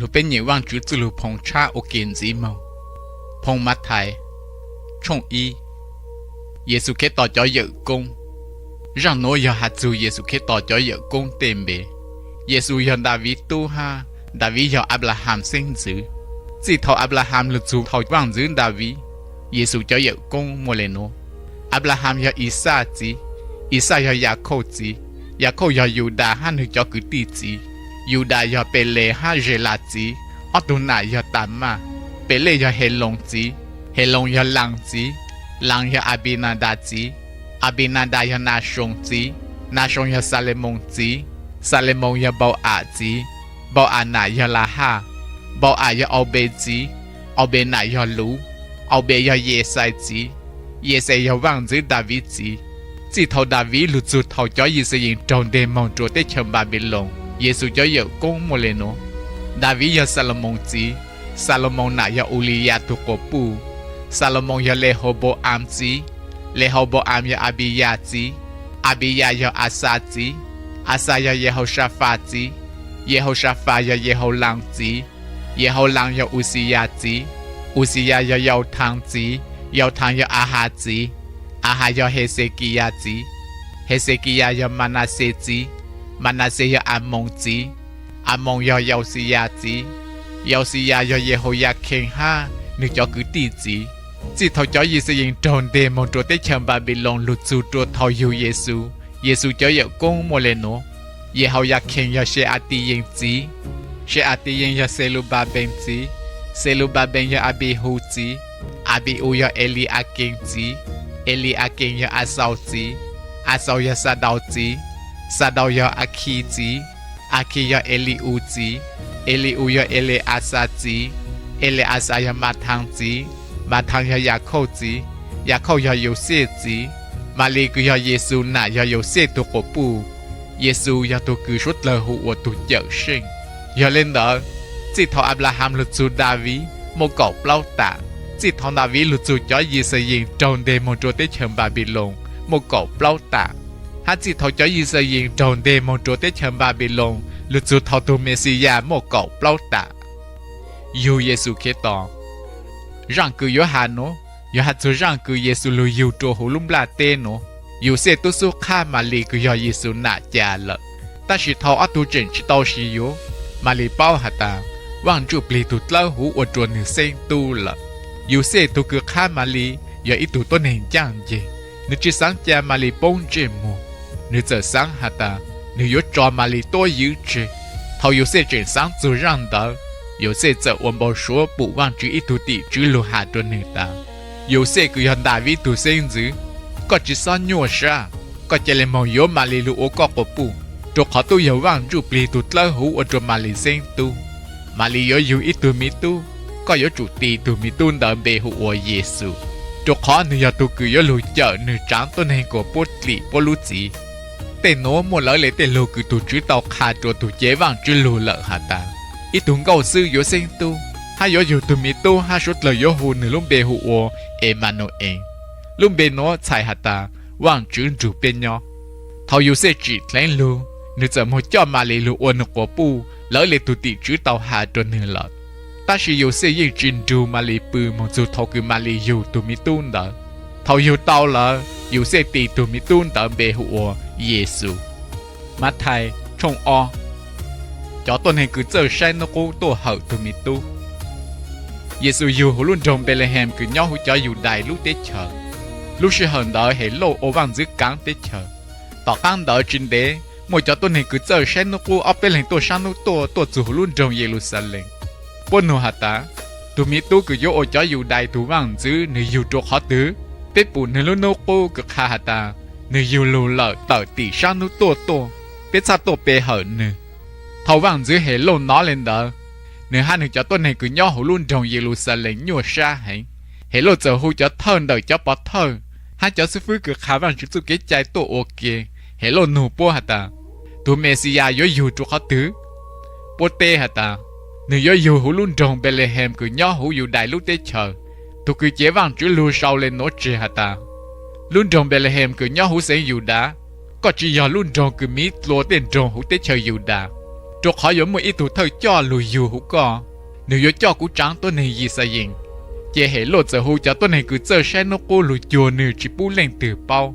Nug peb nyeem Vaajtswv Txwj Lug Phoo Tshab ua ke ntxiv moog. Phoo Mathais, tshooj ib. Yexus Khetos cov yawm koob. Zaaj nuav yog has txug Yexus Khetos cov yawm koob tej npe. Yexus yog Daviv tub hab Daviv yog Anplaham xeeb ntxwv. Txij thaus Anplaham lug txug thaus Vaajntxwv Daviv, Yexus cov yawm koob muaj le nuav: Anplaham yog Ixaj txiv, Ixaj yog Yakhauj txiv, Yakhauj yog Yudas hab nwg cov kwv tij txiv, Yudas yog Peles hab Zelas txiv, ob tug nam yog Tamaj. Peles yog Heloos txiv, Heloos yog Laas txiv, Laas yog Anpinadas txiv, Anpinadas yog Nasoos txiv, Nasoos yog Xalemoos txiv, Xalemoos yog Npau-am txiv, Npau-am nam yog Lahaj, Npau-am yog Aupe txiv, Aupe nam yog Luv, Aupe yog Yexais txiv, Yexais yog Vaajntxwv Daviv txiv. Txij thaus Daviv lug txug thaus cov Yixalayees raug nteg moog rua teb chaws Npanpiloos, Yexus cov yawm koob muaj le nuav: Daviv yog Xalumoos txiv, Xalumoos nam yog Uliyas tug quas puj, Xalumoos yog Lehaupau-am txiv, Lehaupau-am yog Anpiyas txiv, Anpiyas yog Axas txiv, Axas yog Yehausafas txiv, Yehausafas yog Yehaulaas txiv, Yehaulaas yog Uxiyas txiv, Uxiyas yog Yauthaas txiv, Yauthaas yog Ahas txiv, Ahas yog Hexekiyas txiv, Hexekiyas yog Manaxes txiv, Manaxes yog Amoos txiv, Amoos yog Yauxiyas txiv, Yauxiyas yog Yehauyakhees hab nwg cov kwv tij txiv. Txij thaus cov Yixalayees raug nteg moog rua teb chaws Npanpiloos lug txug rua thaus yug Yexus, Yexus cov yawm koob muaj le nuav: Yehauyakhees yog Seatiyees txiv, Seatiyees yog Xelupapes txiv, Xelupapes yog Anpihus txiv, Anpihus yog Eliakees txiv, Eliakees yog Axaus txiv, Axaus yog Xadaus txiv, Xadaus yog Akhis txiv, Akhis yog Eli-us txiv, Eli-us yog Ele-axas txiv, Ele-axas yog Mathaas txiv, Mathaas yog Yakhauj txiv, Yakhauj yog Yauxej txiv, Malis kws yog Yexus nam yog Yauxej tug quas puj. Yexus yog tug kws suav dlawg hu ua tug Cawmseej. Yog le ntawd, txij thaus Anplahas lug txug Daviv muaj kaum plaub tam, txij thaus Daviv lug txug cov Yixalayees raug nteg moog rua teb chaws Npanpiloos muaj kaum plaub tam, hab txij thaus cov Yixalayees raug nteg moog rua teb chaws Npanpiloos lug txug thaus tug Mexiyas muaj kaum plaub tam. Yug Yexus Khetos. Zaaj kws yuav has nuav yog has txug zaaj kws Yexus lug yug rua huv lub nplaj teb nuav. Yauxej tub xub qhab Malis kws yog Yexus nam cas lawm, tab sis thaus ob tug tseem tsi tau sis yuav, Malis paub has tas Vaaj Ntsuj Plig tug dlawb huv ua rua nwg xeeb tub lawm. Yauxej tug kws qhab Malis yog ib tug tuab neeg ncaaj nceeg, nwg tsi xaav ca Malis poob ntsej muag. Nwg txawm xaav has tas nwg yuav tso Malis tuab ywv tseg. Thaus Yauxej tseem xaav txug zaaj ntawd, Yauxej txawm ua npau suav pum Vaajtswv ib tug tim tswv lug has rua nwg tas, Yauxej kws yog Daviv tug xeeb ntxwv, koj tsi xob nyuaj sab, koj ca le moog yuav Malis lug ua koj quas puj, rua qhov tub yog Vaaj Ntsuj Plig tug dlawb huv ua rua Malis xeeb tub. Malis yuav yug ib tug miv tub, koj yuav tsum tis tug miv tub ntawd npe hu ua Yexus, rua qhov nwg yog tug kws yuav lug cawm nwg tsaav tuab neeg kuas puab dlim puab lub txiv. Tej nuav muaj lawv le tej lug kws tug Tswv tau qha rua tug cev Vaajtswv lug lawm has tas, ib tug nkauj xwb yuav xeeb tub, hab yuav yug tug miv tub hab suav dlawg yuav hu nwg lub npe hu ua Emanuees. Lub npe nuav txhais has tas Vaajtswv nrug peb nyob. Thaus Yauxej tsim dleev lug, nwg txawm moog coj Malis lug ua nwg quas puj lawv le tug tim tswv tau has rua nwg lawm. Tab sis Yauxej yeej tsi nrug Malis pw moog txug thaus kws Malis yug tug miv tub ntawd. Thaus yug tau lawm, Yauxej tis tug miv tub ntawd npe hu ua Yexus. Mathais tshooj ob. Cov tuab neeg kws txawj saib nub qub tuaj hawm tug miv tub. Yexus yug huv lub nroog Npelehees kws nyob huv cov Yudais lub teb chaws. Lub sij hawm ntawd Helauj ua vaaj ntxwv kaav teb chaws. Tom qaab ntawd tsi ntev, muaj cov tuab neeg kws txawj saib nub qub ob peb leeg tuaj saab nub tuaj tuaj txug huv lub nroog Yeluxalees. Puab nug has tas, Tug miv tub kws yuav ua cov Yudais tug vaaj ntxwv nwg yug rua qhov twg? Peb pum nwg lub nub qub kws qha has tas nwg yug lug lawm tawm tim saab nub tuaj tuaj, peb txhaj tuaj pe hawm nwg. Thaus vaaj ntxwv Helauj nov le ntawd, nwg hab nwg cov tuab neeg kws nyob huv lub nroog Yeluxalees nyuaj sab heev. Helauj txawm hu cov thawj ntawm cov pov thawj hab cov xib fwb kws qha Vaajtswv txuj kev cai tuaj ua ke. Helauj nug puab has tas, Tug Mexiyas yuav yug rua qhov twg? Puab teb has tas, Nwg yuav yug huv lub nroog Npelehees kws nyob huv Yudais lub teb chaws. Tug kws cev Vaajtswv lug sau le nuav tseg has tas, Lub nroog Npelehees kws nyob huv xeev Yudas, koj tsi yog lub nroog kws miv dlua tej nroog huv teb chaws Yudas. rau qhov yuav muaj ib tug thawj coj lug yug huv koj, nwg yuav coj kuv tsaav tuab neeg Yixalayees. Ces Helauj txawm hu cov tuab neeg kws txawj saib nub qub lug cuag nwg tsi pub leej twg paub.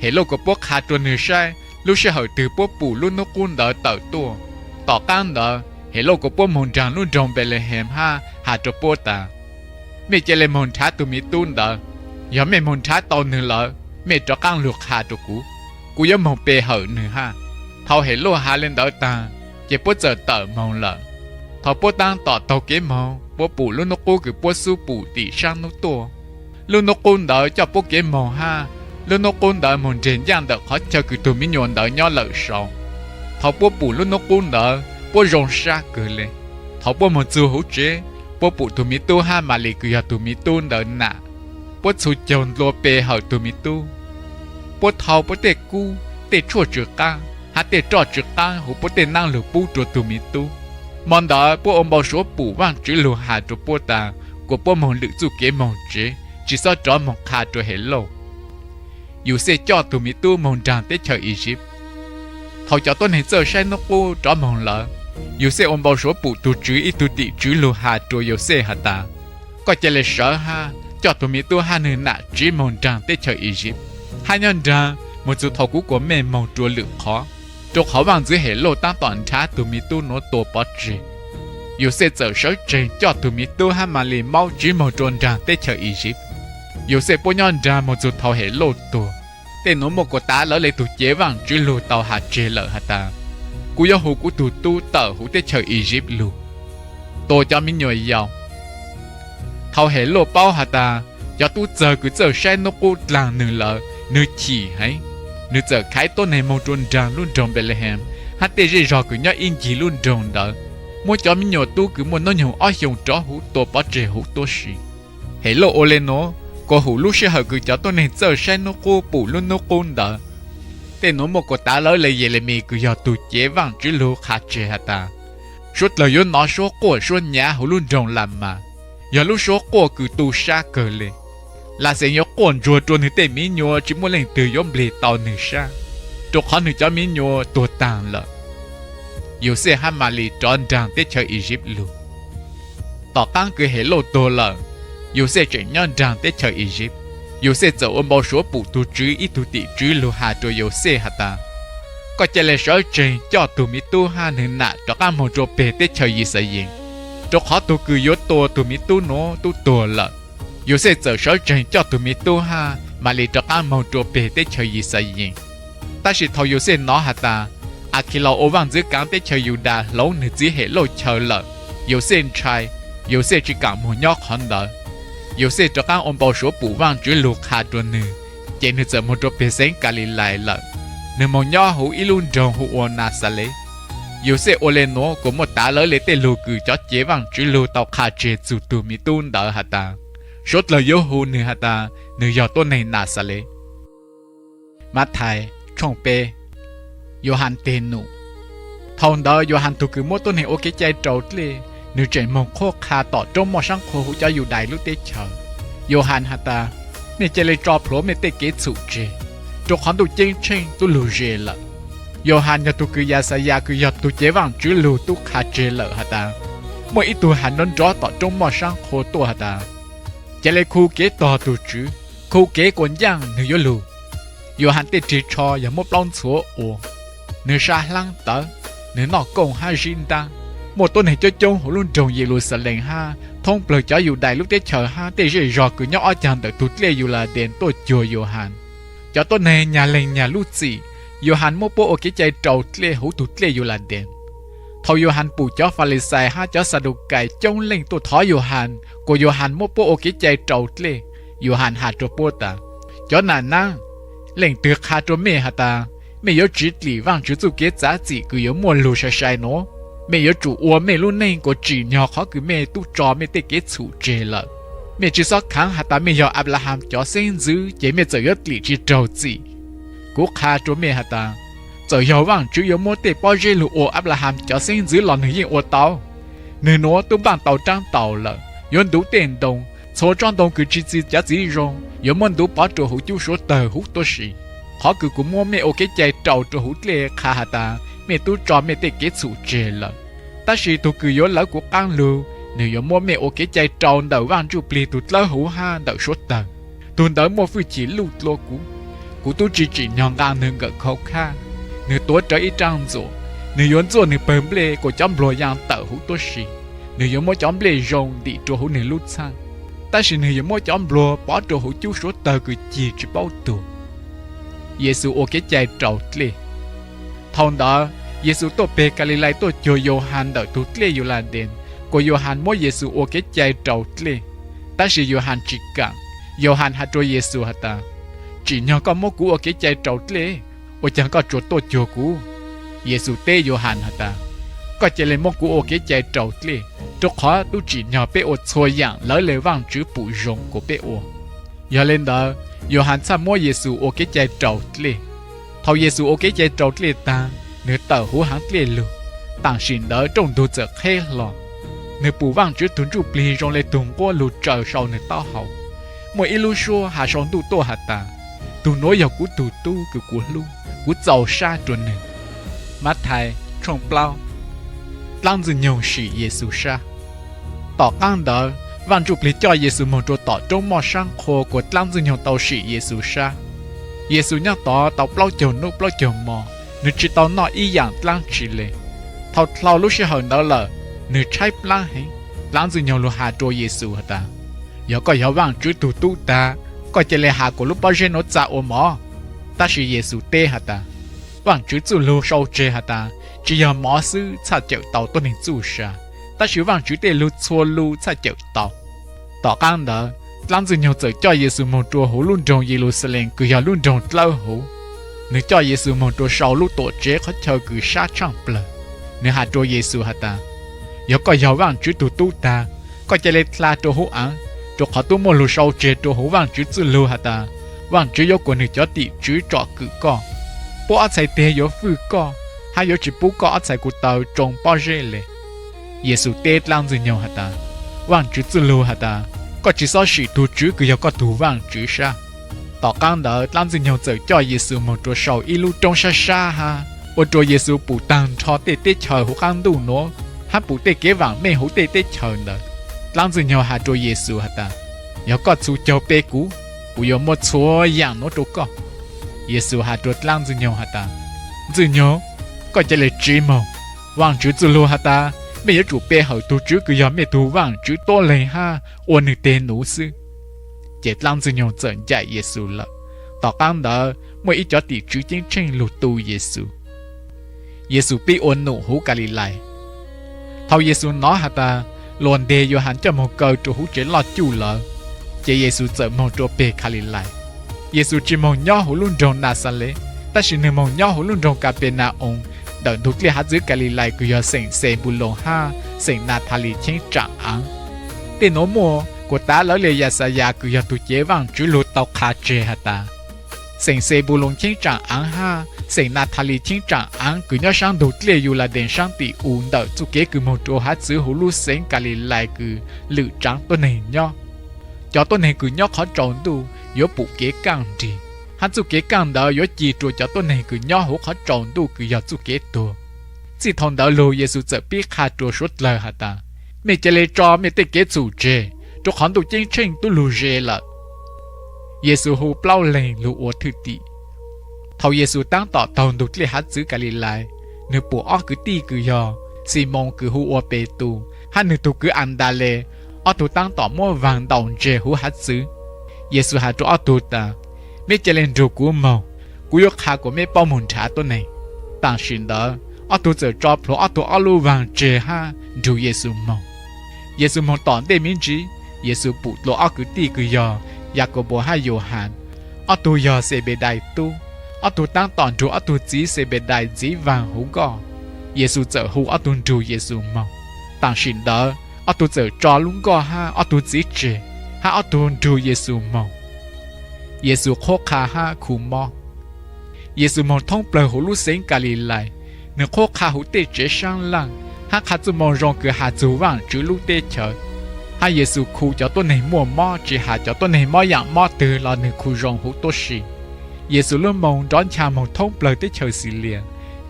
Helauj kom puab qha rua nwg saib lub sij hawm twg puab pum lub nub qub ntawd tawm tuaj. Tom qaab ntawd Helauj kom puab moog nraag lub nroog Npelehees hab has rua puab tas, Mej ca le moog nrhav tug miv tub ntawd. Yog mej moog nrhav tau nwg lawm, mej rov qaab lug qha rua kuv, kuv yuav moog pe hawm nwg hab. Thaus Helauj has le ntawd taag, ces puab txawm tawm moog lawm. Thaus puab taab tom taug kev moog, puab pum lub nub qub kws puab xub pum tim saab nub tuaj. Lub nub qub ntawd coj puab kev moog hab, lub nub qub ntawd moog nreg ncaaj ntawm qhov chaw kws tug miv nyuas ntawd nyob lawm saud. Thaus puab pum lub nub qub ntawd, puab zoo sab kawg le. Thaus puab moog txug huv tsev, puab pum tug miv tub hab Malis kws yog tug miv tub ntawd nam. Puab txhu caug ntua pe hawm tug miv tub. Puab thau puab tej kub, tej tshuaj tsw qaab hab tej roj tsw qaab huv puab tej naab lug pub rua tug miv tub. Mo ntawd puab ua npau suav pum Vaajtswv lug has rua puab tas kom puab moog lwm txuj kev moog tsev, tsi xob rov moog qha rua Helauj. Yauxej coj tug miv tub moog nraag teb chaws Iziv. Thaus cov tuab neeg txawj saib nub qub rov moog lawm, Yauxej ua npau suav pum tug Tswv ib tug tim tswv lug has rua Yauxej has tas, Koj ca le sawv hab coj tug miv tub hab nwg nam tsiv moog nraag teb chaws Iziv, hab nyob nraag moog txug thaus kuv kuas mej moog rua lwm qhov, rua qhov vaaj ntxwv Helauj taab tom nrhav tug miv tub nuav tua pov tseg. Yauxej txawm sawv tseeg coj tug miv tub hab Malis maub tsiv moog rua nraag teb chaws Iziv. Yauxej puab nyob nraag moog txug thaus Helauj tuag. Tej nuav muaj kuas tav lawv le tug cev Vaajtswv lug tau has tseg lawm has tas, Kuv yuav hu kuv tug tub tawm huv teb chaws Iziv lug, tua cov miv nyuas yau. Thaus Helauj paub has tas cov tub txawg kws txawj saib nub qub dlaag nwg lawm, nwg chim heev. Nwg txawm khaiv tuab neeg moog rua nraag lub nroog Npelehees hab tej zej zog kws nyob ib ncig lub nroog ntawd, muab cov miv nyuas tub kws muaj nub nyoog ob xyoos rov huv tua pov tseg huv tuab si. Helauj ua le nuav kuas hum lub sij hawm kws cov tuab neeg txawj saib nub qub pum lub nub qub ntawd. Tej nuav muaj kuas tav lawv le Yelemis kws yog tug cev Vaajtswv lug qha tseg has tas, Suav dlawg yuav nov suab quaj suab nyav huv lub nroog Lamas, yog lub suab quaj kws tu sab kawg le. Laxees yuav quaj ntsuag rua nwg tej miv nyuas tsi muaj leej twg yuav nplig tau nwg sab, rua qhov nwg cov miv nyuas tuag taag lawm. Yauxej hab Malis rov nraag teb chaws Iziv lug. Tom qaab kws Helauj tuag lawm, Yauxej tseem nyob nraag teb chaws Iziv. Yauxej txawm ua npau suav pum tug Tswv ib tug tim tswv lug has rua Yauxej has tas, Koj ca le sawv tseeg coj tug miv tub hab nwg nam rov qaab moog rua peg teb chaws Yixalayees, rua qhov tug kws yuav tua tug miv tub nuav tub tuag lawm. Yauxej txawm sawv tseeg coj tug miv tub hab Malis rov qaab moog rua peg teb chaws Yixalayees. Tab sis thaus Yauxej nov has tas Akhilaus ua vaaj ntxwv kaav teb chaws Yudas hloov nwg txiv Helauj chaw lawm, Yauxej ntshai, Yauxej tsi kaam moog nyob qhov ntawd. Yauxej rov qaab ua npau suav pum Vaajtswv lug qha rua nwg, ces nwg txawm moog rua peg xeev Kalilais lawm. Nwg moog nyob huv ib lub nroog hu ua Naxales. Yauxej ua le nuav kuas muaj tav lawv le tej lug kws cov cev Vaajtswv lug tau qha tseg txug tug miv tub ntawd has tas, Suav dlawg yuav hu nwg has tas nwg yog tuab neeg Naxales. Mathais tshooj peb. Yauhas teg num. Thaus ntawd Yauhas tug kws muab tuab neeg ua kev cai raus dlej, nwg tseem moog qhuab qha tom roob moj saab qhua huv cov Yudais lub teb chaws. Yauhas has tas, Mej ca le tso plhuav mej tej kev txhum tseg, rua qhov Ntuj Ceeb Tsheej tub lug ze lawm. Yauhas yog tug kws Yaxayas kws yog tug cev Vaajtswv lug tub qha tseg lawm has tas, Muaj ib tug has nrov nrov tom roob moj saab qhua tuaj has tas, Ca le khu kev tog tug Tswv, khu kev kuas ncaaj nwg yuav lug. Yauhas tej rig tsho yog muab plaub ntxhuav ua, nwg sa hlaab tawv, nwg noj kooj hab zib ntaab. Muaj tuab neeg coob coob huv lub nroog Yeluxalees hab thoob plawg cov Yudais lub teb chaws hab tej zej zog kws nyob ob cag ntawm tug dlej Yuladees tuaj cuag Yauhas. Cov tuab neeg nyag leeg nyag lub txim, Yauhas muab puab ua kev cai raus dlej huv tug dlej Yuladees. Thaus Yauhas pum cov Falixais hab cov Xadukais coob leej tuaj thov Yauhas kuas Yauhas muab puab ua kev cai raus dlej, Yauhas has rua puab tas, Cov nam naab, leej twg qha rua mej has tas, mej yuav tsiv dlim Vaajtswv txuj kev txav txim kws yuav muaj lug sai sai nuav? Mej yuav tsum ua mej lub neej kuas tsim nyog qhov kws mej tub tso mej tej kev txhum tseg lawm. Mej tsi xob khaav has tas mej yog Anplaham cov xeeb ntxwv ces mej txawm yuav dlim tsi raug txim. Kuv qha rua mej has tas, txawm yog Vaajtswv yuav muab tej pob zeb lug ua Anplaham cov xeeb ntxwv los nwg yeej ua tau. Nwg nuav tub npaaj tau raab taus lawm, yuav ntuv tej ntoo, txhua tsob ntoo kws tsi txi cov txiv zoo yuav muab ntuv pov rua huv cub suav tawg huv tuab si. Qhov kws kuv muab mej ua kev cai raus rua huv dlej qha has tas mej tub tso mej tej kev txhum tseg lawm. Tab sis tug kws yuav lawv kuv qaab lug, nwg yuav muab mej ua kev cai raus ntawm Vaaj Ntsuj Plig tug dlawb huv hab ntawm suav tawg. Tug ntawd muaj fwj chim luj dlua kuv, kuv tub tsi tsim nyog nqaa nwg nkawm khau khab. Nwg tuav rawv ib raaj ntxuam, nwg yuav ntxuaj nwg pawg nplej kuas cov npluag yaa tawm huv tuab si. Nwg yuav muab cov nplej zoo ntim rua huv nwg lub txhaaj, tab sis nwg yuav muab cov npluag pov rua huv cub suav tawg kws cig tsi paub tug. Yexus ua kev cai raus dlej. Thaus ntawd Yexus tuaj peg Kalilais tuaj cuag Yauhas ntawm tug dlej Yuladees, kuas Yauhas muab Yexus ua kev cai raus dlej. Tab sis Yauhas tsi kaam. Yauhas has rua Yexus has tas, Tsim nyog koj muab kuv ua kev cai raus dlej, ua caag koj tsuas tuaj cuag kuv? Yexus teb Yauhas has tas, Koj ca le muab kuv ua kev cai raus dlej, rua qhov tub tsim nyog peb ua txhua yaam lawv le Vaajtswv pum zoo kuas peb ua. Yog le ntawd, Yauhas txhaj muab Yexus ua kev cai raus dlej. Thaus Yexus ua kev cai raus dlej taag, nwg tawm huv haav dlej lug. Taam sim ntawd rooj ntug txawm qheb hlo. Nwg pum Vaajtswv tug Ntsuj Plig zoo le tug nquab lug tsaws sau nwg taub hau. Muaj ib lub suab has sau ntuj tuaj has tas, Tug nuav yog kuv tug tub kws kuv hlub, kuv txaus sab rua nwg. Mathais tshooj plaub. Dlaab Ntxwg Nyoog sim Yexus sab. Tom qaab ntawd Vaaj Ntsuj Plig coj Yexus moog rua tom roob moj saab qhua kuas dlaab Ntxwg Nyoog tau sim Yexus sab. Yexus nyob tod tau plaub caug nub plaub caug mo, nwg tsi tau noj ib yaam dlaab tsi le. Thaus dlhau lub sij hawm ntawd lawm, nwg tshaib plab heev. Dlaab Ntxwg Nyoog lug has rua Yexus has tas, Yog koj yog Vaajtswv tug tub taag, koj ca le has kuas lub pob zeb nuav txav ua mov. Tab sis Yexus teb has tas, Vaajtswv txuj lug sau tseg has tas, Tsi yog mov xwb txhaj cawm tau tuab neeg txuj sa, tab sis Vaajtswv tej lug txhua lug txhaj cawm tau. Tom qaab ntawd dlaab Ntxwg Nyoog txawm coj Yexus moog rua huv lub nroog Yeluxalees kws yog lub nroog dlawb huv. Nwg coj Yexus moog rua sau lub tuam tsev qhov chaw kws sab tshaaj plawg. Nwg has rua Yexus has tas, Yog koj yog Vaajtswv tug tub taag, koj ca le dlha rua huv aav, rua qhov tub muaj lug sau tseg rua huv Vaajtswv txuj lug has tas, Vaajtswv yuav kuas nwg cov tim tswv tsom kwm koj. Puab ob txhais teg yuav fwj koj, hab yuav tsi pub koj ob txhais ko taw tsoo pob zeb le. Yexus teb dlaab Ntxwg Nyoog has tas, Vaajtswv txuj lug has tas, Koj tsi xob sim tug tswv kws yog koj tug Vaajtswv sab. Tom qaab ntawd dlaab Ntxwg Nyoog txawm coj Yexus moog rua sau ib lub roob sab sab hab ua rua Yexus pum taag nrho tej teb chaws huv qaab ntuj nuav, hab pum tej kev vaam meej huv tej teb chaws ntawd. Dlaab Ntxwg Nyoog has rua Yexus has tas, Yog koj txhu caug pe kuv, kuv yuav muab txhua yaam nuav rua koj. Yexus has rua dlaab Ntxwg Nyoog has tas, Ntxwg Nyoog, koj ca le tsiv moog. Vaajtswv txuj lug has tas, mej yuav tsum pe hawm tug tswv kws yog mej tug Vaajtswv tuab leeg hab ua nwg teg nuv xwb. Ces dlaab Ntxwg Nyoog txawm ncaim Yexus lawm. Tom qaab ntawd muaj ib cov tim tswv ceeb tsheej lug tu Yexus. Yexus pib ua num huv Kalilais. Thaus Yexus nov has tas luas nteg Yauhas coj moog kaw rua huv tsev loj cuj lawm, ces Yexus txawm moog rua peg Kalilais. Yexus tsi moog nyob huv lub nroog Naxales, tab sis nwg moog nyob huv lub nroog Kapenaus ntawm ntug dlej hav txwv Kalilais kws yog xeem Xenpuloos hab xeem Nathalis cheeb tsaam aav. Tej nuav muaj kuas tav lawv le Yaxayas kws yog tug cev Vaajtswv lug tau qha tseg has tas, Xeem Xenpuloos cheeb tsaam aav hab xeem Nathalis cheeb tsaam aav kws nyob saab ntug dlej Yuladees saab tim u ntawm txuj kev kws moog rua hav txwv huv lub xeev Kalilais kws lwm tsaav tuab neeg nyob. Cov tuab neeg kws nyob qhov tsaus ntuj yuav pum kev kaaj nrig, hab txuj kev kaaj ntawd yuav ci rua cov tuab neeg kws nyob huv qhov tsaus ntuj kws yog txuj kev tuag. Txij thaus ntawd lug Yexus txawm pib qha rua suav dlawg has tas, Mej ca le tso mej tej kev txhum tseg, rua qhov ntuj ceeb tsheej tub lug ze lawm. Yexus hu plaub leeg lug ua thwj tim. Thaus Yexus taab tom taug ntug dlej hav txwv Kalilais, nwg pum ob kwv tij kws yog Ximoos kws hu ua Petus hab nwg tug kwv Andales, ob tug taab tom muab vaag ntaus ntseg huv hav txwv. Yexus has rua ob tug tas, Meb ca le nrug kuv moog, kuv yuav qha kuas meb paub moog nrhav tuab neeg. Taam sim ntawd ob tug txawm tso plhuav ob tug ob lub vaag tseg hab nrug Yexus moog. Yexus moog tom ntej me ntsis, Yexus pum dlua ob kwv tij kws yog Yakaunpaus hab Yauhas, ob tug yog Xenpedais tub. Ob tug taab tom nrug ob tug txiv Xenpedais ntxiv vaag huv nkoj. Yexus txawm hu ob tug nrug Yexus moog. Taam sim ntawd ob tug txawm tso lub nkoj hab ob tug txiv tseg, hab ob tug nrug Yexus moog. Yexus qhuab qha hab khu mob. Yexus moog thoob plawg huv lub xeev Kalilais, nwg qhuab qha huv tej tsev saab laaj, hab qha txuj moo zoo kws has txug Vaajtswv lub teb chaws. Hab Yexus khu cov tuab neeg muaj mob, tsi has cov tuab neeg mob yaam mob twg los nwg khu zoo huv tuab si. Yexus lub moo nrov ncha moog thoob plawg teb chaws Xilias,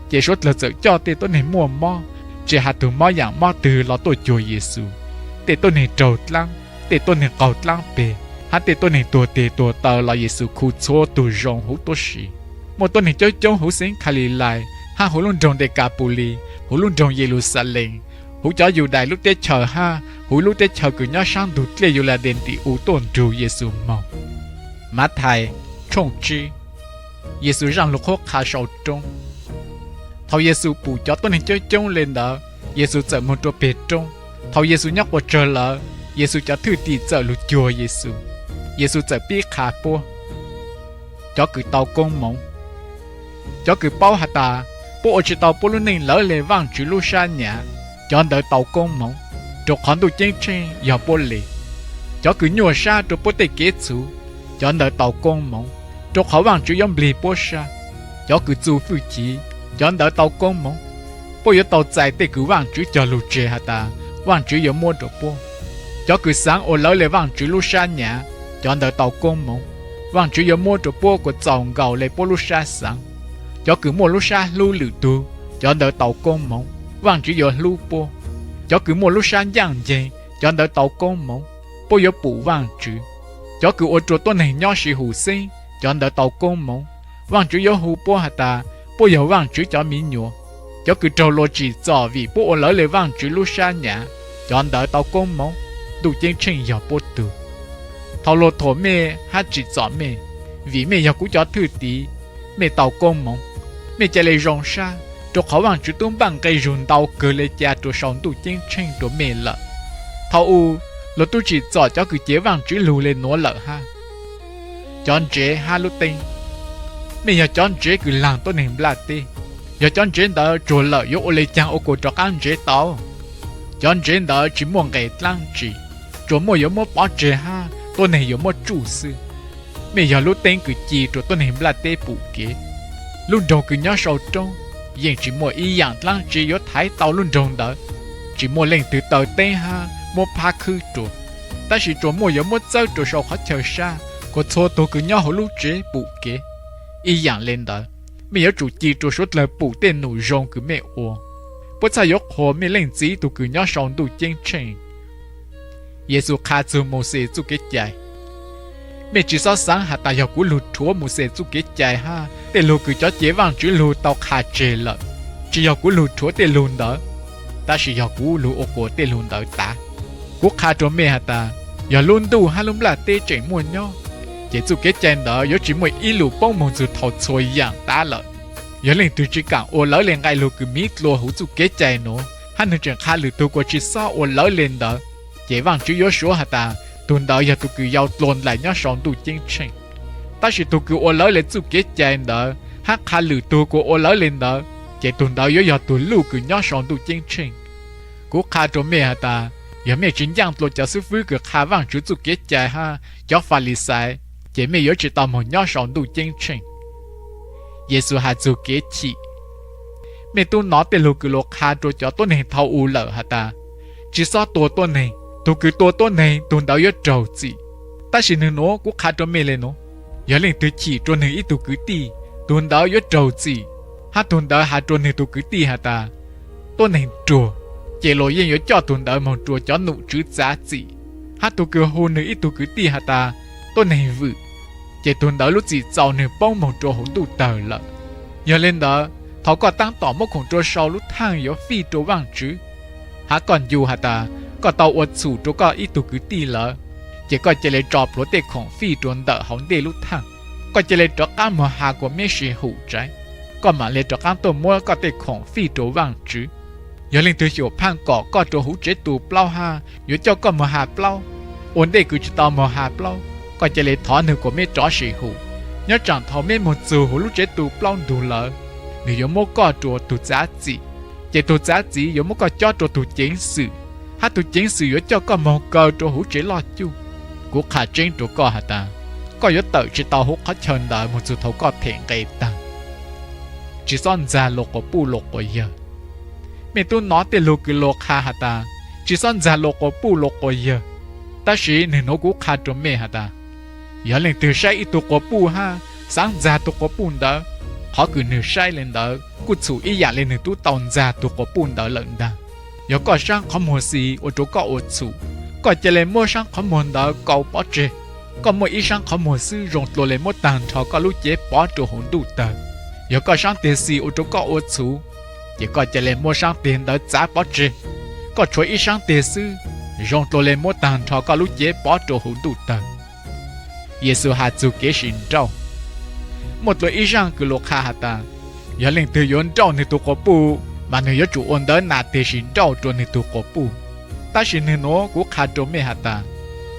ces suav dlawg txawm coj tej tuab neeg muaj mob, tsis has tug mob yaam mob twg los tuaj cuag Yexus. Tej tuab neeg raug dlaab, tej tuab neeg qaug dlaab peg, hab tej tuab neeg tuag teg tuag taw los Yexus khu txhua tug zoo huv tuab si. Muaj tuab neeg coob coob huv xeev Khalilais hab huv lub nroog Dekapulus, huv lub nroog Yeluxalees, huv cov Yudais lub teb chaws hab huv lub teb chaws kws nyob saab ntug dlej Yuladees tim u tuaj nrug Yexus moog. Mathais tshooj tsib. Yexus zaaj lug qhuab qha sau roob. Thaus Yexus pum cov tuab neeg coob coob le ntawd, Yexus txawm moog rua peg roob. Thaus Yexus nyob quas tsawg lawm, Yexus cov thwj tim txawm lug cuag Yexus. Yexus txawm pib qha puab cov kws tau koob moov: Cov kws paub has tas puab ua tsis tau puab lub neej lawv le Vaajtswv lub sab nyam, cov ntawd tau koob moov, rua qhov Ntuj Ceeb Tsheej yog puab le. Cov kws nyuaj sab rua puab tej kev txhum, cov ntawd tau koob moov, rua qhov Vaajtswv yuav nplig puab sab. Cov kws txu fwj chiv, cov ntawd tau koob moov, puab yuav tau txais tej kws Vaajtswv cog lug tseg has tas Vaajtswv yuav muab rua puab. Cov kws xaav ua lawv le Vaajtswv lub sab nyam, cov ntawd tau koob moov, Vaajtswv yuav muab rua puab kuas txaus nkaus le puab lub sab xaav. Cov kws muaj lub sab hlub lwm tug, cov ntawd tau koob moov, Vaajtswv yuav hlub puab. Cov kws muaj lub sab ncaaj nceeg, cov ntawd tau koob moov, puab yuav pum Vaajtswv. Cov kws ua rua tuab neeg nyob sib hum xeeb, cov ntawd tau koob moov, Vaajtswv yuav hu puab has tas puab yog Vaajtswv cov miv nyuas. Cov kws raug luas tsim txom vim puab ua lawv le Vaajtswv lub sab nyam, cov ntawd tau koob moov, Ntuj Ceeb Tsheej yog puab tug. Thaus luas thuam mej hab tsim txom mej vim mej yog kuv cov thwj tim, mej tau koob moov, mej ca le zoo sab, rua qhov Vaajtswv tub npaj nqe zug ntau kawg le ca rua sau Ntuj Ceeb Tsheej rua mej lawm. Thaus u, luag tub tsim txom cov kws cev Vaajtswv lug le nuav lawm hab. Cov ntsev hab lub teeb. Mej yog cov ntsev kws laag tuab neeg nplaj teb. Yog cov ntsev ntawd tsuag lawm yuav ua le caag ua kuas rov qaab ntsev tau? Cov ntsev ntawd tsis muaj nqes dlaab tsi, tsuas muaj yuav muab pov tseg hab tuab neeg yuav muab tsuj xwb. Mej yog lub teeb kws ci rua tuab neeg nplaj teb pum kev. Lub nroog kws nyob sau roob, yeej tsis muaj ib yaam dlaab tsi yuav thaiv tau lub nroog ntawd. Tsis muaj leej twg taw teeb hab muab phab khwb rua, tab sis tsuas muaj yuav muab txawb rua sau qhov chaw sab kuas txhua tug kws nyob huv lub tsev pum kev. Ib yaam le ntawd, mej yuav tsum ci rua suav dlawg pum tej num zoo kws mej ua. Puab txhaj yuav qhuas mej Leej Txiv tug kws nyob sau Ntuj Ceeb Tsheej. Yexus qha txug Mauxes txuj kev cai. Mej tsis xob xaav has tas yog kuv lug rhuav Mauxes txuj kev cai hab tej lug kws cov cev Vaajtswv lug tau qha tseg lawm. Tsis yog kuv lug rhuav tej lug ntawd, tab sis yog kuv lug ua kuas tej lug ntawd tav. Kuv qha rua mej has tas, yog lub ntuj hab lub nplaj teb tseem muaj nyob, ces txuj kev cai ntawd yuav tsis muaj ib lus poob moog txug thaus txhua yaam tav lawm. Yog leej twg tsis kaam ua lawv le nqe lug kws miv dlua huv txuj kev cai nuav, hab nwg tseem qha lwm tug kuas tsis xob ua lawv le ntawd, ces Vaajtswv yuav suav has tas tug ntawd yog tug kws yau dlua ndlais nyob sau Ntuj Ceeb Tsheej. Tab sis tug kws ua lawv le txuj kev cai ntawd hab qha lwm tug kuas ua lawv le ntawd, ces tug ntawd yuav yog tug luj kws nyob sau Ntuj Ceeb Tsheej. Kuv qha rua mej has tas, yog mej tsis ncaaj dlua cov xib fwb kws qha Vaajtswv txuj kev cai hab cov Falixais, ces mej yuav tsis tau moog nyob sau Ntuj Ceeb Tsheej. Yexus has txug kev chim. Mej tub nov tej lug kws luas qha rua cov tuab neeg thaus u lawm has tas, tsis xob tua tuab neeg, tug kws tua tuab neeg tug ntawd yuav raug txim. Tab sis nwg nuav kuv qha rua mej le nuav, yog leej twg chim rua nwg ib tug kwv tij, tug ntawd yuav raug txim. Hab tug ntawd has rua nwg tug kwv tij has tas, tuab neeg ruag, ces luas yeej yuav coj tug ntawd moog rua cov nom tswv txav txim. Hab tug kws hu nwg ib tug kwv tij has tas, tuab neeg vwm, ces tug ntawd lub txim txaus nwg poob moog rua huv ntuj tawg lawm. Yog le ntawd, thaus koj taab tom muab khoom rua sau lub thaaj yuav fij rua Vaajtswv, hab koj ncu has tas koj tau ua txhum rua koj ib tug kwv tij lawm, ces koj ca le tso plhuav tej khoom fij rua ntawm hauv ntej lub thaaj. Koj ca le rov qaab moog has kuas meb sib hum tsaiv, koj maam le rov qaab tuaj muab koj tej khoom fij rua Vaajtswv. Yog leej twg xyuam phaaj kom koj rua huv tsev tu plaub hab yuav coj koj moog has plaub, ua ntej kws tsis tau moog has plaub, koj ca le thov nwg kuas meb rov sib hum. Nyob tsaam thaus meb moog txug huv lub tsev tu plaub ntug lawm, nwg yuav muab koj rua tug txav txim, ces tug txav txim yuav muab koj cob rua tug ceev xwm, hab tug ceev xwm yuav coj koj moog kaw rua huv tsev loj cuj. Kuv qha tseeb rua koj has tas, koj yuav tawm tsis tau huv qhov chaw ntawd moog txug thaus koj them nqe taag. Tsis xob ntxag luas quas puj luas quas yawg. Mej tub nov tej lug kws luas qha has tas, tsis xob ntxag luas quas puj luas quas yawg, tab sis nwg nuav kuv qha rua mej has tas, yog leej twg saib ib tug quas puj hab xaav ntxag tug quas puj ntawd, qhov kws nwg saib le ntawd kuj txhum ib yaam le nwg tub tau ntxag tug quas puj ntawd lawm ntag. Yog koj saab qhov muag xis ua rua koj ua txhum, koj ca le muab saab qhov muag ntawd kau pov tseg. Koj muaj ib saab qhov muag xwb zoo dlua le muab taag nrho koj lub cev pov rua huv ntuj tawg. Yog koj saab tes xis ua rua koj ua txhum, ces koj ca le muab saab tes ntawd txav pov tseg. Koj tshuav ib saab tes xwb, zoo dlua le muab taag nrho koj lub cev pov rua huv ntuj tawg. Yexus has txug kev sim nrauj. Muaj dlua ib zaaj kws lug qha has tas, yog leej twg yuav nrauj nwg tug quas puj, mas nwg yuav tsum ua ntawv nas tes sim nrauj rua nwg tug quas puj. Tab sis nwg nuav kuv qha rua mej has tas,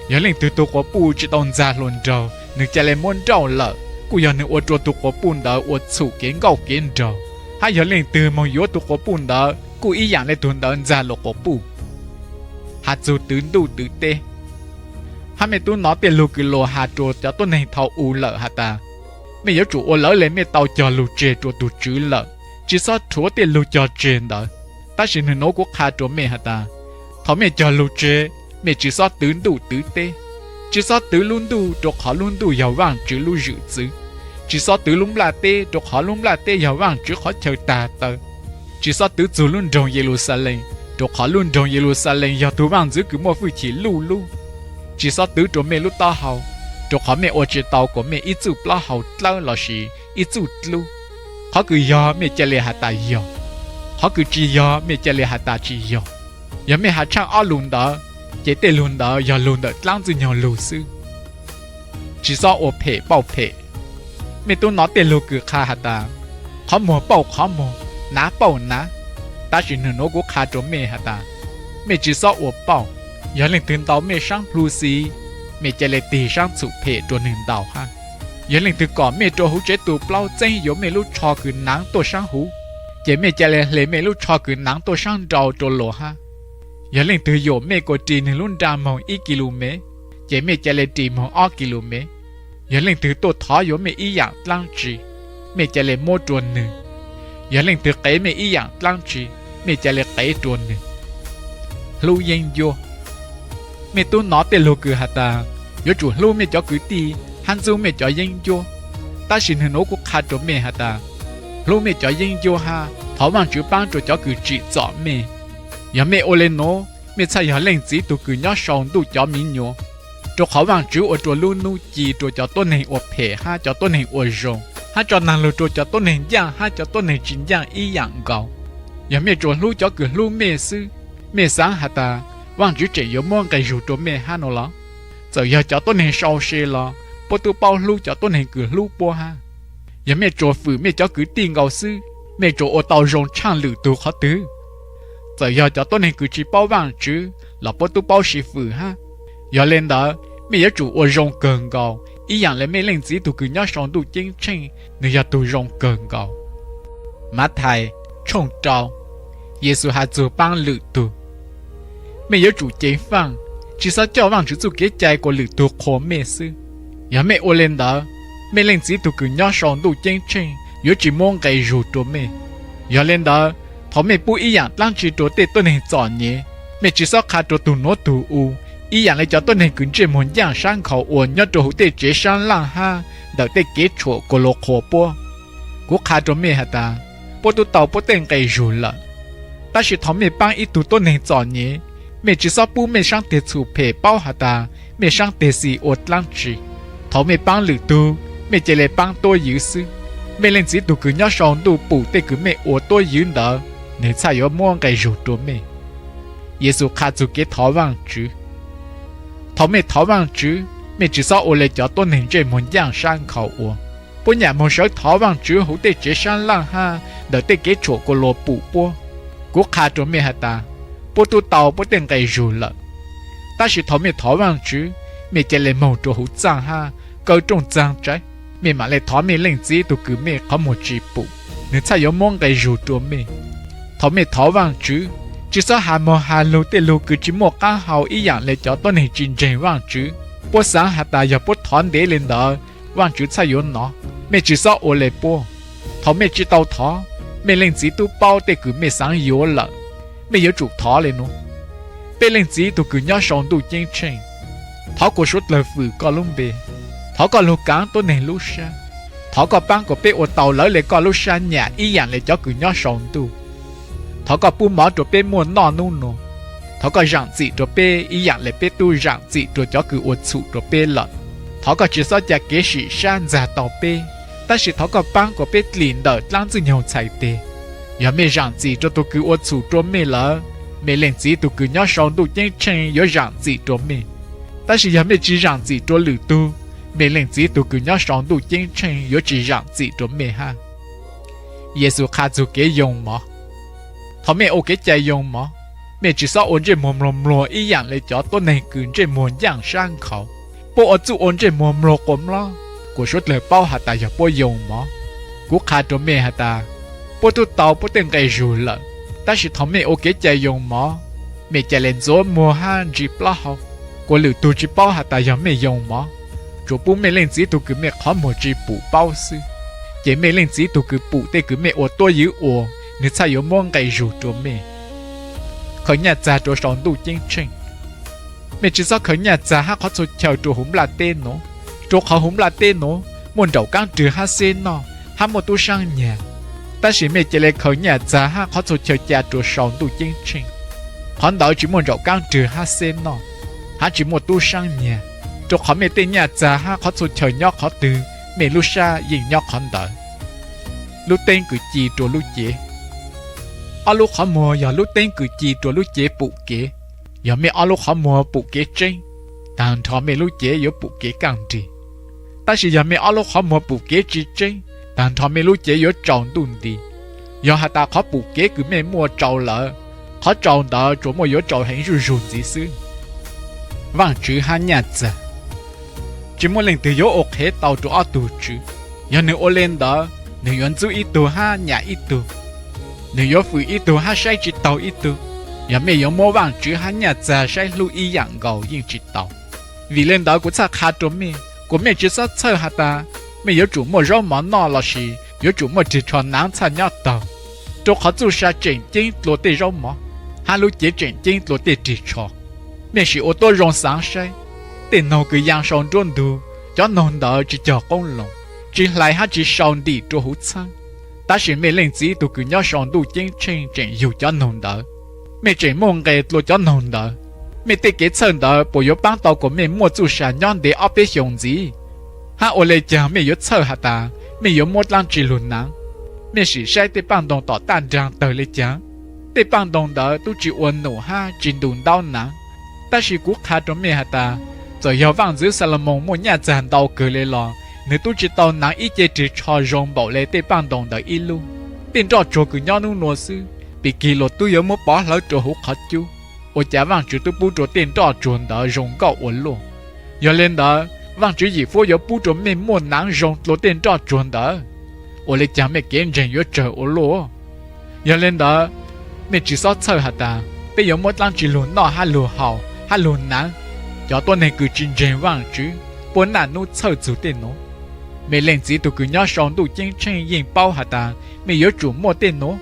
yog leej twg tug quas puj tsi tau ntxag hluas nraug, nwg ca le muab nrauj lawm, kuj yog nwg ua rua tug quas puj ntawd ua txhum kev nkauj kev nraug. Hab yog leej twg moog yuav tug quas puj ntawd, kuj ib yaam le tug ntawd ntxag luas quas puj. Has txug twv ntuj twv teb. Hab mej tub nov tej lug kws luas has rua cov tuab neeg thaus u lawm has tas, mej yuav tsum ua lawv le mej tau cog lug tseg rua tug Tswv lawm, tsi xob rhuav tej lug cog tseg ntawd. Tab sis nwg nuav kuv qha rua mej has tas, thaus mej cog lug tseg, mej tsi xob twv ntuj twv teb. Tsi xob twv lub ntuj, rua qhov lub ntuj yog Vaajtswv lub zwm txwv. Tsi xob twv lub nplaj teb, rua qhov lub nplaj teb yog Vaajtswv qhov chaw tag taw. Tsi xob twv txug lub nroog Yeluxalees, rua qhov lub nroog Yeluxalees yog tug vaaj ntxwv kws muaj fwj chim luj lub. Tsi xob twv rua mej lub taub hau, rua qhov mej ua tsi tau kuas mej ib txuj plaub hau dlawb lossis ib txuj dlub. Qhov kws yog mej ca le has tas yog, qhov kws tsi yog mej ca le has tas tsi yog. Yog mej has tshaaj ob lug ntawd, ces tej lug ntawd yog lug ntawm dlaab Ntxwg nyoog lug xwb. Tsi xob ua phem pauj phem. Mej tub nov tej lug kws qha has tas, qhov muag pauj qhov muag, nav pauj nav. Tab sis nwg nuav kuv qha rua mej has tas, mej tsi xob ua pauj. Yog leej twg ntaus mej saab plhu xis, mej ca le tig saab txhum phem rua nwg ntaus hab. Yog leej twg kom mej rua huv tsev tu plaub txeeb yuav mej lub tsho kws naav tuaj saab huv, ces mej ca le hle mej lub tsho kws naav tuaj saab nrau rua luas hab. Yog leej twg yuam mej kuas ris nwg lub nra moog ib ki lu mev, ces mej ca le ris moog ob ki lu mev. Yog leej twg tuaj thov yuav mej ib yaam dlaab tsi, mej ca le muab rua nwg. Yog leej twg qev mej ib yaam dlaab tsi, mej ca le qev rua nwg. Hlub yeeb ncuab. Mej tub nov tej lug kws has tas, yuav tsum hlub mej cov kwv tij hab ntxub mej cov yeeb ncuab. Tab sis nwg nuav kuv qha rua mej has tas, hlub mej cov yeeb ncuab hab thov Vaajtswv paab rua cov kws tsim txom mej. Yog mej ua le nuav, mej txhaj yog Leej Txiv tug kws nyob sau ntuj cov miv nyuas. Rua qhov Vaajtswv ua rua lub nub ci rua cov tuab neeg ua phem hab cov tuab neeg ua zoo, hab tso naag lug rua cov tuab neeg ncaaj hab cov tuab neeg tsi ncaaj ib yaam nkaus. Yog mej tsuas hlub cov kws hlub mej xwb, mej xaav has tas Vaajtswv tseem yuav muab nqe zug rua mej hab no los? Txawm yog cov tuab neeg sau se los puab tub paub hlub cov tuab neeg kws hlub puab hab. Yog mej tsuas fwm mej cov kwv tij nkaus xwb, mej tsuas ua tau zoo tshaaj lwm tug qhov twg? Txawm yog cov tuab neeg kws tsi paub Vaajtswv los puab tub paub sib fwm hab. Yog le ntawd, mej yuav tsum ua zoo kawg nkaus ib yaam le mej Leej Txiv tug kws nyob sau ntuj ceeb tsheej, nwg yog tug zoo kawg nkaus. Mathais tshooj rau. Yexus has txug paab lwm tug. Mej yuav tsum ceev faaj, tsi xob coj Vaajtswv txuj kev cai kuas lwm tug qhuas mej xwb. Yog mej ua le ntawd, mej Leej Txiv tug kws nyob sau ntuj ceeb tsheej yuav tsi muab nqe zug rua mej. Yog le ntawd, thaus mej pub ib yaam dlaab tsi rua tej tuab neeg txom nyem, mej tsi xob qha rua tug nuav tug u, ib yaam le cov tuab neeg kws ntsej muag ncaaj sab nkhaus uas nyob rua huv tej tsev sab laaj hab ntawm tej kev tshuam kuas luas qhuas puab. Kuv qha rua mej has tas, puab tub tau puab tej nqe zug lawm. Tab sis thaus mej paab ib tug tuab neeg txom nyem, mej tsi xob pub mej saab teg txhum phem paub has tas mej saab teg xis ua dlaab tsi. Thaus mej paab lwm tug, mej ca le paab tuab ywv xwb. Mej Leej Txiv tug kws nyob sau ntuj pum tej kws mej ua tuab ywv ntawd, nwg txhaj yuav muab nqe zug rua mej. Yexus qha txug kev thov Vaajtswv. Thaus mej thov Vaajtswv, mej tsi xob ua le cov tuab neeg ntsej muag ncaaj sab nkhaus ua. Puab nyam moog sawv thov Vaajtswv huv tej tsev sab laaj hab ntawm tej kev tshuam kuas luas pum puab. Kuv qha rua mej has tas, puab tub tau puab tej nqe zug lawm. Tab sis thaus mej thov Vaajtswv, mej ca le moog rua huv txaaj hab kaw rooj txaag tsaiv, mej maam le thov mej Leej Txiv tug kws mej qhov muag tsi pum, nwg txhaj yuav muab nqe zug rua mej. Thaus mej thov Vaajtswv, tsi xob has moog has lug tej lug kws tsi muaj qaab hau ib yaam le cov tuab neeg tsi ntseeg Vaajtswv. Puab xaav has tas yog puab thov ntev le ntawd, Vaajtswv txhaj yuav nov. Mej tsi xob ua le puab. Thaus mej tsi tau thov, mej Leej Txiv tub paub tej kws mej xaav yuav lawm. Mej yuav tsum thov le nuav: Peb Leej Txiv tug kws nyob sau ntuj ceeb tsheej, thov kuas suav dlawg fwm koj lub npe. Thov koj lug kaav tuab neeg lub sab. Thov koj paab kuas peb ua tau lawv le koj lub sab nyam ib yaam le cov kws nyob sau ntuj. Thov koj pub mov rua peb muaj noj nub nua. Thov koj zaam txim rua peb ib yaam le peb tub zaam txim rua cov kws ua txhum rua peb lawm. Thov koj tsi xob ca kev sim sab ntxag tau peb, tab sis thov koj paab kuas peb dlim ntawm dlaab Ntxwg Nyoog txhais teg. Yog mej zaam txim rua tug kws ua txhum rua mej lawm, mej Leej Txiv tug kws nyob sau ntuj ceeb tsheej yuav zaam txim rua mej. Tab sis yog mej tsi zaam txim rua lwm tug, mej Leej Txiv tug kws nyob sau ntuj ceeb tsheej yuav tsi zaam txim rua mej hab. Yexus qha txug kev yoo mov. Thaus mej ua kev cai yoo mov, mej tsi xob ua ntsej muag mluag mluag ib yaam le cov tuab neeg kws ntsej muag ncaaj sab nkhaus. Puab ua txuj ua ntsej muag mluag quas mlob, kuas suav dlawg paub has tas yog puab yoo mov. Kuv qha rua mej has tas, puab tub tau puab tej nqe zug lawm, tab sis thaus mej ua kev cai yoo mov, mej ca le ntxuav muag hab ntsis plaub hau, kuas lwm tug tsi paub has tas yog mej yoo mov, tsuas pub mej Leej Txiv tug kws mej qhov muag tsi pum paub xwb. Ces mej Leej Txiv tug kws pum tej kws mej ua tuab ywv ua, nwg txhaj yuav muab nqe zug rua mej. Khaws nyaj txag rua sau ntuj ceeb tsheej. Mej tsi xob khaws nyaj txag hab qhov txhua chaw rua huv nplaj teb nuav, rua qhov huv nplaj teb nuav muaj nraum kaab rwg hab xeb noj, hab muaj tub saab nyag. Tab sis mej ca le khaws nyaj txag hab qhov txhua chaw ca rua sau ntuj ceeb tsheej. Qhov ntawd tsi muaj nraum kaab rwg hab xeb noj, hab tsi muaj tub saab nyag, rua qhov mej tej nyaj txag hab qhov txhua chaw nyob qhov twg, mej lub sab yeej nyob qhov ntawd. Lub teeb kws ci rua lub cev. Ob lub qhov muag yog lub teeb kws ci rua lub cev pum kev. Yog mej ob lub qhov muag pum kev tseeb, taag nrho mej lub cev yuav pum kev kaaj nrig. Tab sis yog mej ob lub qhov muag pum kev tsi tseeb, taag nrho mej lub cev yuav tsaus ntuj nti. Yog has tas qhov pum kev kws mej muaj tsaus lawm, qhov tsaus ntawd tsuas muaj yuav tsaus heev zuj zug ntxiv xwb. Vaajtswv hab nyaj txag. Tsi muaj leej twg yuav ua qhev tau rua ob tug tswv. Yog nwg ua le ntawd, nwg yuav ntxub ib tug hab nyam ib tug. Nwg yuav fwm ib tug hab saib tsi taug ib tug. Yog mej yuav muab Vaajtswv hab nyaj txag saib hlub ib yaam nkaus yeej tsi tau. Vim le ntawd kuv txhaj qha rua mej, kuas mej tsi xob txhawj has tas mej yuav tsum muaj zaub mov noj lossis yuav tsum muaj rig tsho naav txhaj nyob taug, rua qhov txuj sa tseem ceeb dlua tej zaub mov, hab lub cev tseem ceeb dlua tej rig tsho. Mej sim ua tuab zoo xaav saib, tej noog kws yaa sau nruab ntug, cov noog ntawd tsi cog qoob loo, tsi hlais hab tsi sau ntim rua huv txheeb. Tab sis mej Leej Txiv tug kws nyob sau ntuj ceeb tsheej tseem yug cov noog ntawd, mej tseem muaj nqe dlua cov noog ntawd. Mej tej kev txhawj ntawd puas yuav paab tau kuas mej muaj txuj sa nyob ntev ob peb xyoos ntxiv? Hab ua le caag mej yuav txhawj has tas mej yuav muab dlaab tsi lug naav? Mej sim saib tej paaj ntoog tom taj nraag tawg le caag, tej paaj ntoog ntawd tub tsi ua num hab tsi ntu ntaub naav. Tab sis kuv qha rua mej has tas, txawm yog Vaajntxwv Xalumoos muaj nyaj txag ntau kawg le los nwg tub tsi tau naav ib ce rig tsho zoo npaum le tej paaj ntoog ntawd ib lub. Tej nroj tsuag kws nyob nub nua xwb, Pis Kis luag tub yuav muab pov hlawv rua huv qhov cub, ua cas Vaajtswv tub pub rua tej nroj tsuag ntawd zoo nkauj ua luaj. Yog le ntawd, Vaajtswv Yim Fuab yuav pub rua mej muaj naav zoo dlua tej nroj tsuag ntawd. Ua le caag mej kev ntseeg yuav tsawg ua luaj? Yog le ntawd, mej tsi xob txhawj has tas peb yuav muab dlaab tsi lug noj hab lug haus hab lug naav. Cov tuab neeg kws tsi ntseeg Vaajtswv puab naj nub txhawj txug tej nuav. Mej Leej Txiv tug kws nyob sau ntuj ceeb tsheej yeej paub has tas mej yuav tsum muaj tej nuav,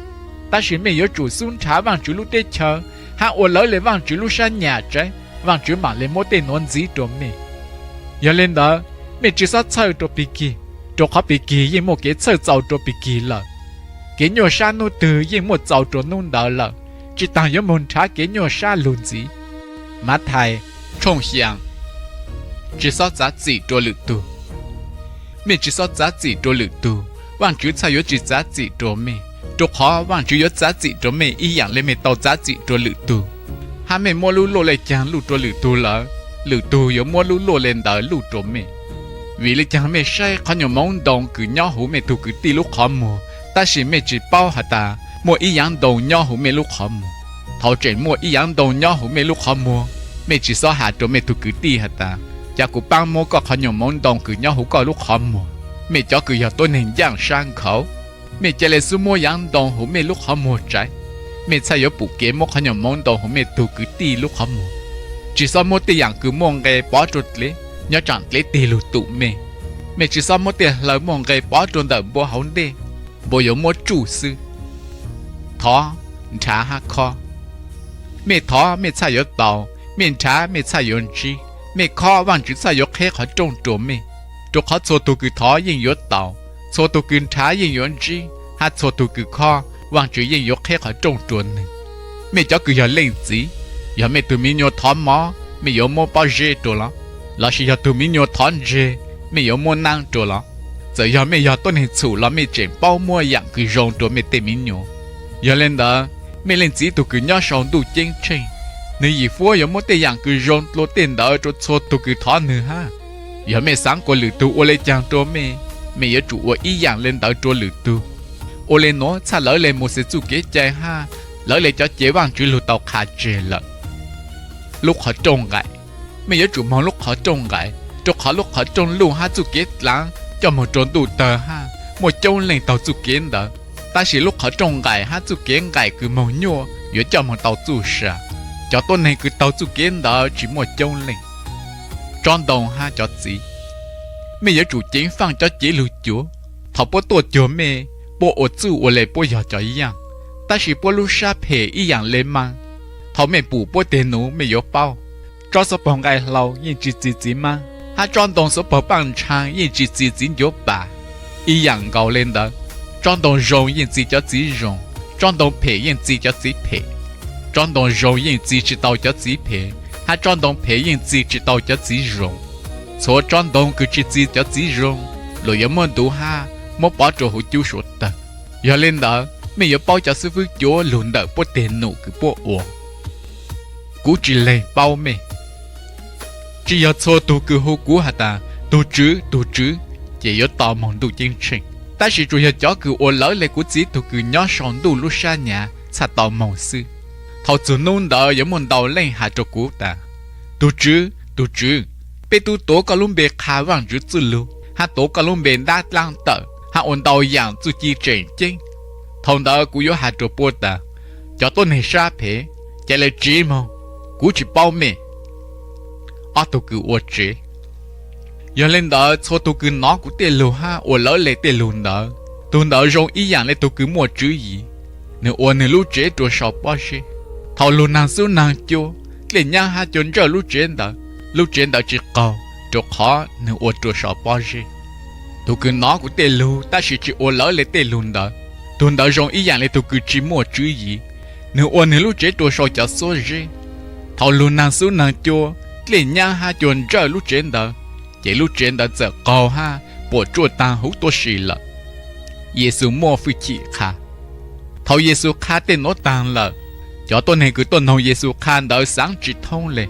tab sis mej yuav tsum xub nrhav Vaajtswv lub teb chaws hab ua lawv le Vaajtswv lub sab nyam tsaev, Vaajtswv maam le muab tej nuav ntxiv rua mej. Yog le ntawd, mej tsi xob txhawj rua Pis Kis, rua qhov Pis Kis yeej muaj kev txhawj txaus rua Pis Kis lawm. Kev nyuaj sab nub twg yeej muaj txaus rua nub ntawd lawm, tsi taag yuav moog nrhav kev nyuaj sab lug ntxiv. Mathais tshooj xyaa. Tsi xob txav txim rua lwm tug. Mej tsi xob txav txim rua lwm tug, Vaajtswv txhaj yuav tsi txav txim rua mej, rua qhov Vaajtswv yuav txav txim rua mej ib yaam le mej tau txav txim rua lwm tug. Hab mej muab lub luaj le caag luj rua lwm tug lawm, lwm tug yuav muab lub luaj le ntawd luj rua mej. Vim le caag mej saib qhov nyuas moov ntoo kws nyob huv mej tug kwv tij lub qhov muag, tab sis mej tsi paub has tas muaj ib yaav ntoo nyob huv mej lub qhov muag? Thaus tseem muaj ib yaav ntoo nyob huv mej lub qhov muag, mej tsi xob has rua mej tug kwv tij has tas, ca kuv paab muab koj qhov nyuas moov ntoo kws nyob huv koj lub qhov muag. Mej cov kws yog tuab neeg ncaaj sab nkhaus, mej ca le xub muab yaav ntoo huv mej lub qhov muag tsaev, mej txhaj yuav pum kev muab qhov nyuas moov ntoo huv mej tug kwv tij lub qhov muag. Tsi xob muab tej yaam kws muaj nqe pov rua dlev, nyob tsaam dlev tig lug tum mej. Mej tsi xob muab tej hlaws muaj nqe pov rua ntawm npua hauv ntej, npua yuav muab tsuj xwb. Thov, nrhav hab khob. Mej thov mej txhaj yuav tau, mej nrhav mej txhaj yuav ntsib, mej khob Vaajtswv txhaj yuav qheb qhov rooj rua mej. Rua qhov txhua tug kws thov yeej yuav tau, Txhua tus kws nrhav yeej yuav ntsib, hab txhua tus kws khob, Vaajtswv yeej yuav qheb qhov rooj rua nwg. Mej cov kws yog leej txiv, yog mej tug miv nyuas thov mov, mej yuav muab pob zeb rua los? Lossis yog tug miv nyuas thov ntseg, mej yuav muab naab rua los? Txawm yog mej yog tuab neeg txhum los mej tseem paub muab yaam kws zoo rua mej tej miv nyuas. Yog le ntawd, mej Leej Txiv tug kws nyob sau ntuj ceeb tsheej, nwg yim fuab yuav muab tej yaam kws zoo dlua tej ntawd rua txhua tug kws thov nwg hab. Yog mej xaav kuas lwm tug ua le caag rua mej, mej yuav tsum ua ib yaam le ntawd rua lwm tug. Ua le nuav txhaj lawv le Mauxes txuj kev cai hab lawv le cov cev Vaajtswv lug tau qha tseg lawm. Lub qhov rooj nqaim. Mej yuav tsum moog lub qhov rooj nqaim, rua qhov lub qhov rooj luj hab txuj kev dlaav coj moog rua ntuj tawg hab muaj coob leej taug txuj kev ntawd. Tab sis lub qhov rooj nqaim hab txuj kev nqaim kws moog nyuaj yuav coj moog tau txuj sa. Cov tuab neeg kws taug txuj kev ntawd tsi muaj coob leej. Tsob ntoo hab cov txiv. Mej yuav tsum ceev faaj cov cev lug cuav. Thaus puab tuaj cuag mej, puab ua txuj ua le puab yog cov yaaj, tab sis puab lub sab phem ib yaam le maaj. Thaus mej pum puab teg nus mej yuav paub. Tsob xuv paug nqaij hlau yeej tsi txi txiv maab, hab tsob ntoo xuv paug paaj ntshaav yeej tsi txi txiv ncuav pas. Ib yaam nkaus le ntawd, tsob ntoo zoo yeej txi cov txiv zoo, tsob ntoo phem yeej txi cov txiv phem. Tsob ntoo zoo yeej txi tsi tau cov txiv phem, hab tsob ntoo phem yeej txi tsi tau cov txiv zoo. Txhua tsob ntoo kws tsi txi cov txiv zoo, luas yuav muab ntuv hab muab pov rua huv cub suav tawg. Yog le ntawd, mej yuav paub cov xib fwb cuav lug ntawm puab teg num kws puab ua. Kuv tsi leeg paub mej. Tsi yog txhua tug kws hu kuv has tas, Tug Tswv, Tug Tswv, ces yuav tau moog ntuj ceeb tsheej, tab sis tsuas yog cov kws ua lawv le kuv Txiv tug kws nyob sau ntuj lub sab nyaav txhaj tau moog xwb. Thaus txug nub ntawd yuav muaj ntau leej has rua kuv tas, Tug Tswv, Tug Tswv, peb tub tuav koj lub npe qha Vaajtswv txuj lug, hab tuav koj lub npe ntab dlaab tawm, hab ua ntau yaam txuj ci tseem ceeb. Thaus ntawd kuv yuav has rua puab tas, Cov tuab neeg sab phem, ca le tsiv moog, kuv tsi paub mej. Ob tug kws ua tsev. Yog le ntawd, txhua tug kws nov kuv tej lug hab ua lawv le tej lug ntawd, tug ntawd zoo ib yaam le tug kws muaj tswv yim, nwg ua nwg lub tsev rua sau pob zeb. Thaus lug naag xub naag cua, dlej nyaab hab cua ntsawj lub tsev ntawd, lub tsev ntawd tsi qaug, rua qhov nwg ua rua sau pob zeb. Tug kws nov kuv tej lug tab sis tsi ua lawv le tej lug ntawd, tug ntawd zoo ib yaam le tug kws tsi muaj tswv yim, nwg ua nwg lub tsev rua sau cov xuab zeb. Thaus lug naag xub naag cua, dlej nyaab hab cua ntsawj lub tsev ntawd, ces lub tsev ntawd txawm qaug hab puam tsuaj taag huv tuab si lawm. Yexus muaj fwj chim qha. Thaus Yexus qha tej nuav taag lawm, cov tuab neeg kws tuaj noog Yexus qha ntawd xaav tsi thoob le.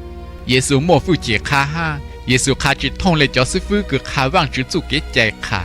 Yexus muaj fwj chim qha hab Yexus qha tsi thooj le cov xib fwb kws qha Vaajtswv txuj kev cai qha.